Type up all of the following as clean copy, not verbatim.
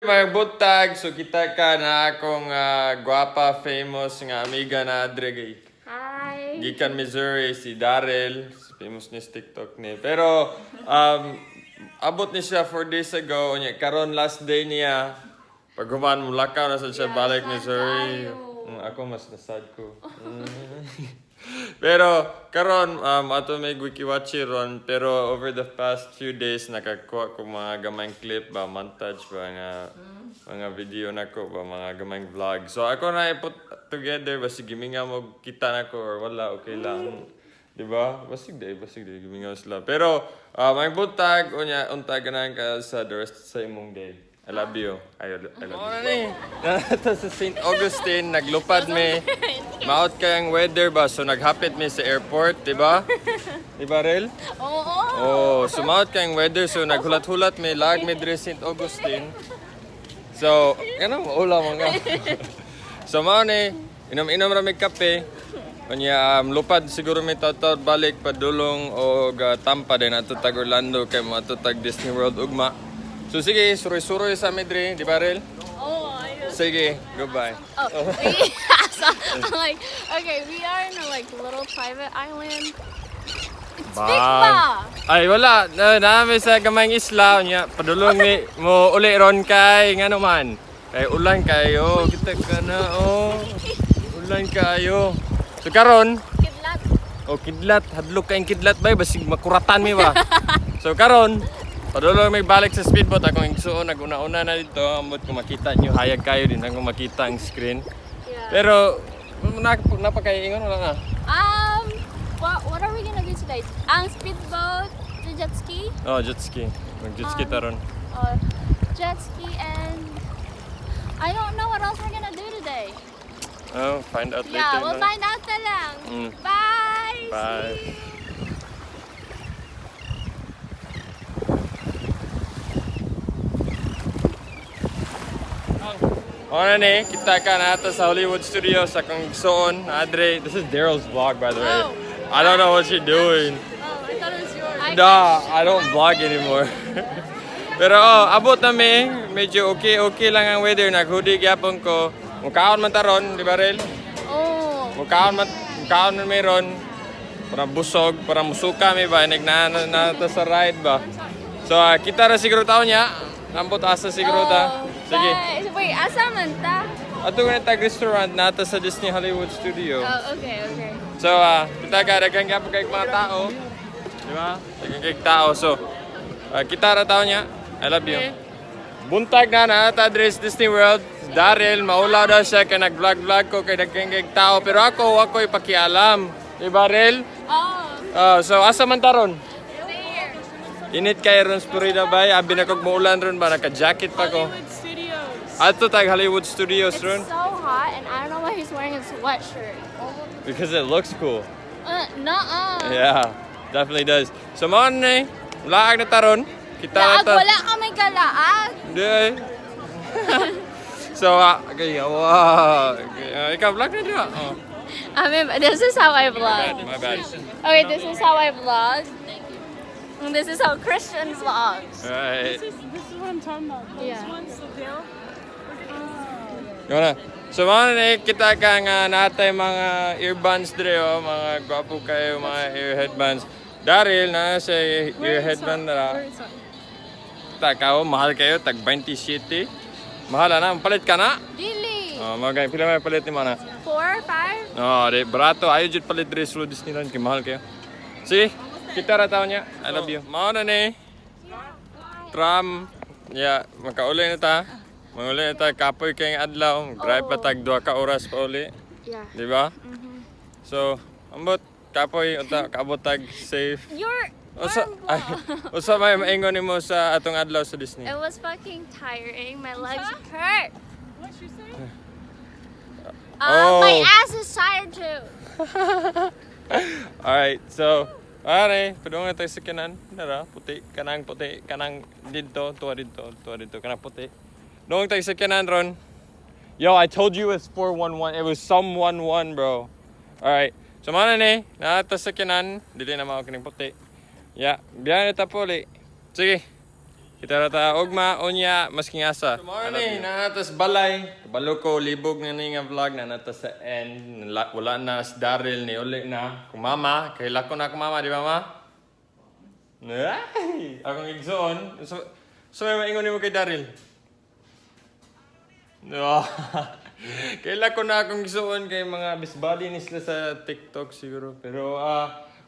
May buntag, so kita ka na akong gwapa, famous nga amiga na adre Hi. gikan Missouri, si Daryl, famous ni sa TikTok ni. Pero abot ni siya 4 days ago, unya karon last day niya. Pag human mo lakaw na sa siya Yeah, balik sad Missouri. kaayo. Ako mas nasad ko. Pero karon ato may wikiwachi ron, pero over the past few days nakakuha ko mga gamayng clip ba, montage ba nga mga video nako ba, mga gamayng vlog. So ako na i-put together, basig giminga mo kita nako or wala, okay lang. Di ba? Basig day gimingaw sila. Pero may buntag unya unta ganahan ka sa the rest sa imong day. I love you. I love you. Ni. Nata sa St. Augustine, naglupad mi. Maot kayang weather ba? So naghapit mi sa airport, di ba? Di ba, Rel? Oo. Oh, sumaot kayang weather, so naghulat-hulat mi, lag mi diri St. Augustine. So, ano, maula mga. So mao ni, inom-inom ra mi kape. Unya lupad siguro mi taw balik padulong og Tampa din ato tag Orlando kay mo ato tag Disney World ugma. So sige, suroy-suroy sa mi diri, di ba, Rel? Oo, ayun. Sige, goodbye. Oh, so, I'm like, okay, we are in a like little private island. It's big ba? Ay wala, na nami sa gamayng isla unya padulong mi mo uli ron kay ngano man. Kay ulan kayo, kita ka na oh. Ulan kayo. So karon, Kidlat. oh kidlat, hadlok kayong kidlat bay basig makuratan mi ba. So karon, padulong may balik sa speedboat akong igsuon naguna-una na dito, ambot kung makita niyo hayag kayo din akong makita ang screen. Yeah. Pero na napakaingon wala na. What are we gonna do today? Ang speedboat, the jet ski, Oh, jet ski. Mag jet ski taron. Jet ski, and I don't know what else we're gonna do today. Oh, find out later. Yeah, we'll No? find out na lang. Bye. Bye. See you. Ona ni, kita ka na ato sa Hollywood Studios sa akong igsuon, Adre. This is Daryl's vlog, by the way. Oh. I don't know what you're doing. Oh, I thought it was yours. Nah, I don't vlog anymore. Pero oh, abot na mi. Medyo okay-okay lang ang weather. Nag-hoodie gyapon ko. Mukaon man taron, di ba, Rel? Oh. Mukaon man meron. Para busog, para musuka mi ba. Inig na, na, na, ta sa ride ba. So, kita ra siguro tao niya. Ambot asa siguro ta. Oh, Sige. bye. Wait, asa man ta? Ato ko na tag restaurant nata sa Disney Hollywood Studio. Oh, okay. So, kita ka daghan gyapon kay mga tao. Di ba? Daghan kay tao. So, kita ra tao niya. I love you. Buntag na na ta diri sa Disney World. Daryl, maulaw daw siya kay nag-vlog-vlog ko kay daghan kay tao. Pero ako, wa ko'y pakialam. Di ba, Rel? Oh, So asa man taron? there. Init kay ron sa Florida bay. Abi na kog muulan ron ba naka-jacket pa ko. Hollywood Studios. Ato tag Hollywood Studios It's ron so hot, and I don't know why he's wearing a sweatshirt. Because it looks cool. Nuh-uh. Yeah, definitely does. So mao ni, laag na taron. Kita na Laag, ta. wala kami kalaag. Hindi ay. So, okay, wow. Okay, ikaw vlog na di ba? Oh, I mean, this is how I my vlog. bad, my bad. Okay, this is how I vlog. And this is how Christian vlogs. Alright. This is what I'm talking about. Those ones, the veil. Yun na. So mao ni kita ka nga natay mga earbuds dire oh, mga gwapo kayo mga ear headbands. Daryl na sa ear headband na. Where is that? Ta kao mahal kayo tag 27. Mahal na, palit ka na. Dili. Oh, mga pila may palit ni mana. Four, five? No, di barato ayo jud palit diri sa Disneyland kay mahal kayo. Sige, kita ra taon niya. I love you. Mao na ni. Tram. Yeah, makauli na ta. Manguli na ta kapoy kay adlaw, drive pa tag 2 ka oras pa uli, di ba? So, ambot kapoy unta kaabot tag safe. You're. Usa ay, usa may maingon nimo sa atong adlaw sa Disney? It was fucking tiring. My legs hurt. What you say? Oh. My ass is tired too. Alright, so are, padung na tayo sa kanan. Nara, puti, kanang puti, kanang didto, tuwa didto, tuwa didto, kanang puti. Doon tayo sa kanan ron. Yo, I told you it's 411. It was some 11, bro. Alright. So mana ni, naata sa kanan, dili na mao kining puti. Yeah, biyahe na ta po ulit. Sige. Kita ra ta ugma, unya, masking asa. Morning, naa ta sa balay. Kabalo ko libog na ni nga vlog naa na ta sa end. Wala na si Daryl ni uli na. Kung mama, kay lako na akong mama, di ba, ma? Ay, akong igsoon. So may maingon nimo kay Daryl. No. Kaila ko na akong igsoon kay mga bisbody ni sila sa TikTok siguro. Pero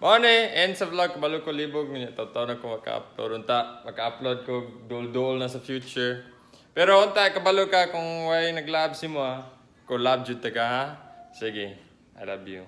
mao ni end sa vlog, kabalo ko libog niya. Totoo na ko maka-upload unta, maka-upload ko dul-dul na sa future. Pero unta kabalo ka kung way nag-love si mo ah. Ko love jud ta ka ha. Sige. I love you.